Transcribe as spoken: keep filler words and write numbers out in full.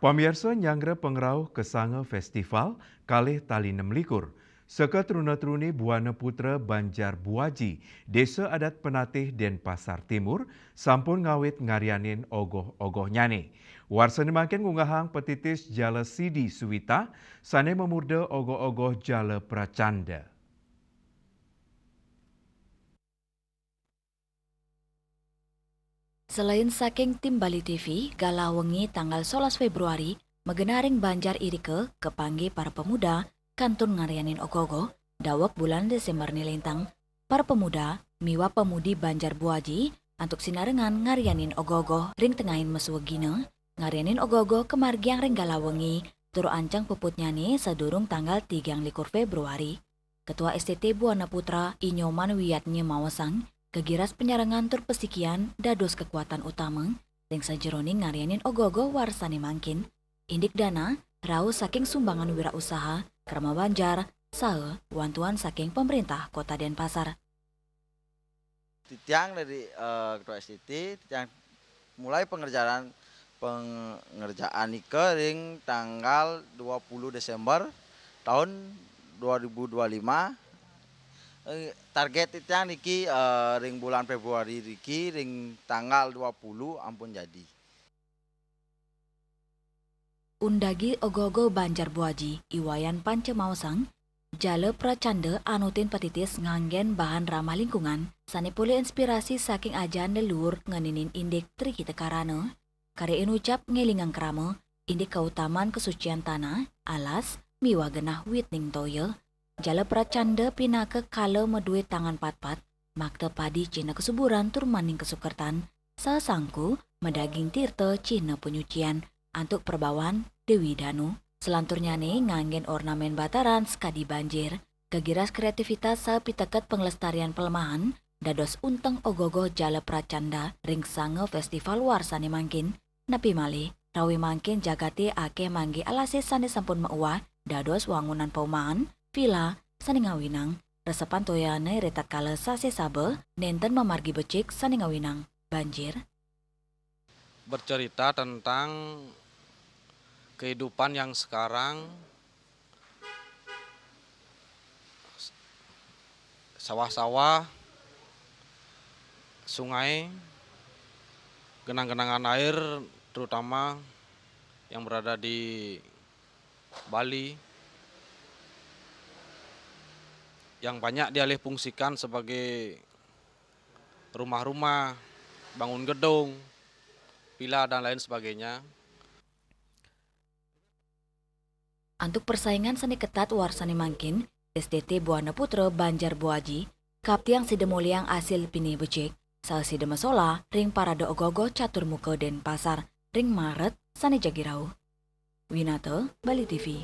Pamiarsa, nyanggra pangrauh kasanga festival kalih tali nem likur. Saka truna-truni Buana Putra Banjar Buaji, Desa Adat Penatih, Denpasar Timur, sampun ngawit ngaryanin ogoh-ogohnyane. Warsane mangkin ngunggahang petitis jala sidi suwita sane mamurda ogoh-ogoh jala pracanda. Selain saking tim Bali T V, galah wengi tanggal solas Februari, magenah ring Banjar irika, kapanggih para pemuda kantun ngaryanin ogoh-ogoh, daweg bulan Desember nilintang, para pemuda miwah pemudi Banjar Buaji antuk sinarengan ngaryanin ogoh-ogoh ring tengahing masuegina, ngaryanin ogoh-ogoh kamargiang ring galah wengi, tur ancang puputnyane sadurung tanggal tigang likur Februari. Ketua S T T Buana Putra, I Nyoman Wiyatnya maosang, kagiras panyarengan tur pasikian dados kakuatan utama ring sajeroning ngaryanin ogoh-ogoh warsane mangkin. Indik dana, rauh saking sumbangan wirausaha, krama banjar, saha wantuan saking Pemerintah Kota Denpasar. Titiang dari, eh, Ketua S T T, titiang mulai pengerjaan, pengerjaan nika ring tanggal dua puluh Desember tahun dua ribu dua lima. Eh, target titiang niki, eh, ring bulan Februari niki, ring tanggal dua puluh ampun jadi. Undagi ogoh-ogoh Banjar Buaji, I Wayan Panca maosang, jala pracanda anutin petitis nganggen bahan ramah lingkungan, sane polih inspirasi saking ajan leluhur ngeninin indik Tri Hita Karana, karya inucap ngelingang krama, indik kautaman kasucian tanah, alas, miwah genah wit ning toya. Jala pracanda pinaka kala madue tangan patpat, makta padi cihna kasuburan tur maning kasukertan, saha sangku madaging tirta cihna panyucian antuk prabawan Dewi Danu. Salanturnyane nganggen ornamen bataran sakadi banjir, kagiras kreativitas saha piteket panglestarian palemahan dados unteng ogoh-ogoh jala pracanda ring sanga festival warsane mangkin. Napi malih, rawe mangkin jagate akeh manggi alase sane sampun mauwah dados wangunan paumahan, vila sane ngawinang, resepan toyane ritatkala sasih saba nenten mamargi becik sane ngawinang banjir. Bercerita tentang kehidupan yang sekarang, sawah-sawah, sungai, genang-genangan air, terutama yang berada di Bali, yang banyak dialihfungsikan sebagai rumah-rumah, bangun gedung, vila, dan lain sebagainya. Antuk persaingan sane ketat warsane mangkin, S T T Buana Putra Banjar Buaji, kaptiang sida molihang asil pinih becik, saha sida masolah ring Parade Ogoh-ogoh Catur Muka Denpasar ring Maret sane jagi rauh. Winata, Bali T V.